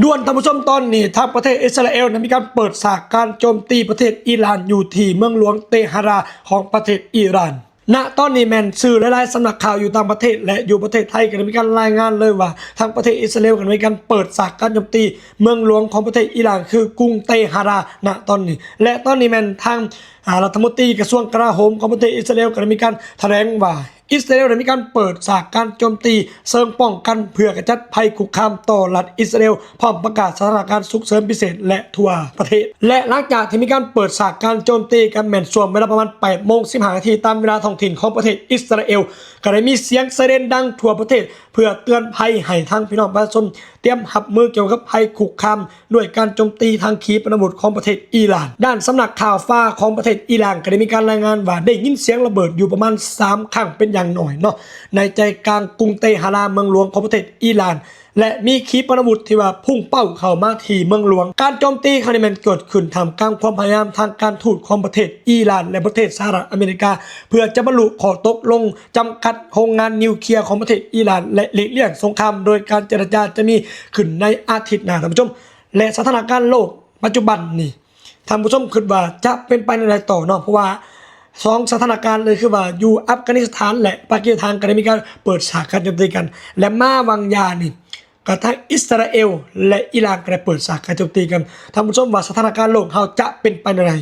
ດ່ວນ ທ່ານຜູ້ຊົມ, ຕອນນີ້ທາງປະເທດອິດສະຣາເອວໄດ້ມີການເປີດສາກການໂຈມຕີປະເທດອີຣານ ຢູ່ທີ່ເມືອງຫຼວງເຕຫະຣານຂອງປະເທດອີຣານ. ນະຕອນນີ້ແມ່ນສື່ຫຼາຍໆສຳນັກຂ່າວຢູ່ຕ່າງປະເທດ ແລະ ຢູ່ປະເທດໄທກໍໄດ້ມີການລາຍງານເລີຍວ່າ ທາງປະເທດອິດສະຣາເອວກໍໄດ້ມີການເປີດສາກການໂຈມຕີເມືອງຫຼວງຂອງປະເທດອີຣານ ຄືກຸງເຕຫະຣານນະຕອນນີ້. ແລະ ຕອນນີ້ແມ່ນທາງ ອາ ລັດຖະມົນຕີກະຊວງກະລາໂຫມຂອງປະເທດອິດສະຣາເອວກໍໄດ້ມີການຖະແຫຼງວ່າ ອິດສະຣາເອວໄດ້ມີການເປີດສາກການໂຈມຕີເຊີງປ້ອງກັນ ເພື່ອກະຈັດໄພຄຸກຄາມຕໍ່ລັດອິດສະຣາເອວ ພ້ອມປະກາດສະຖານະການສຸກເສີນພິເສດ ແລະ ທົ່ວປະເທດ. ແລະ ຫຼັງຈາກທີ່ມີການເປີດສາກການໂຈມຕີກັນ ແມ່ນຊ່ວງເວລາປະມານ ແປດໂມງສິບຫ້ານາທີ ຕາມເວລາທ້ອງຖິ່ນຂອງປະເທດອິດສະຣາເອວ ກໍໄດ້ມີສຽງໄຊເຣນດັງທົ່ວປະເທດ ເພື່ອເຕືອນໄພໃຫ້ທາງພີ່ນ້ອງປະຊາຊົນຕຽມຮັບມືກ່ຽວກັບໄພຄຸກຄາມ ດ້ວຍການໂຈມຕີທາງຂີປະນາວຸດຂອງປະເທດອີຣານ. ດ້ານສຳນັກຂ່າວຟ້າຂອງປະເທດອີຣານກໍໄດ້ມີການລາຍງານວ່າ ໄດ້ຍິນສຽງລະເບີດຢູ່ປະມານສາມຄັ້ງເປັນຢ່າງໜ້ອຍເນາະ ໃນໃຈກາງກຸງເຕຫະຣານ ເມືອງຫຼວງຂອງປະເທດອີຣານ ແລະ ມີຂີປະນາວຸດທີ່ວ່າພຸ່ງເປົ້າເຂົ້າມາທີ່ເມືອງຫຼວງ. ການໂຈມຕີຄັ້ງນີ້ແມ່ນເກີດຂຶ້ນທ່າມກາງຄວາມພະຍາຍາມທາງການທູດຂອງປະເທດອີຣານ ແລະ ປະເທດສະຫະລັດອາເມລິກາ ເພື່ອຈະບັນລຸຂໍ້ຕົກລົງຈຳກັດໂຮງງານນິວເຄຍຂອງປະເທດອີຣານ ແລະ ຫຼີກລ່ຽງສົງຄາມ ໂດຍການເຈລະຈາຈະມີຂຶ້ນໃນອາທິດໜ້າ ທ່ານຜູ້ຊົມ. ແລະ ສະຖານະການໂລກປັດຈຸບັນນີ້ ທ່ານຜູ້ຊົມຄິດວ່າຈະເປັນໄປແນວໃດຕໍ່ເນາະ? ເພາະວ່າສອງສະຖານະການເລີຍ ຄືວ່າຢູ່ອັຟການິສຖານ ແລະ ປາກີສຖານ ກໍໄດ້ມີການເປີດສາກການໂຈມຕີກັນ ແລະ ມາຫວ່າງຢ່ານີ້ ກະທັງອິດສະຣາເອວ ແລະ ອີຣານ ກໍໄດ້ເປີດສາກການໂຈມຕີກັນ. ທ່ານຜູ້ຊົມວ່າສະຖານະການໂລກເຮົາຈະເປັນໄປແນວໃດ?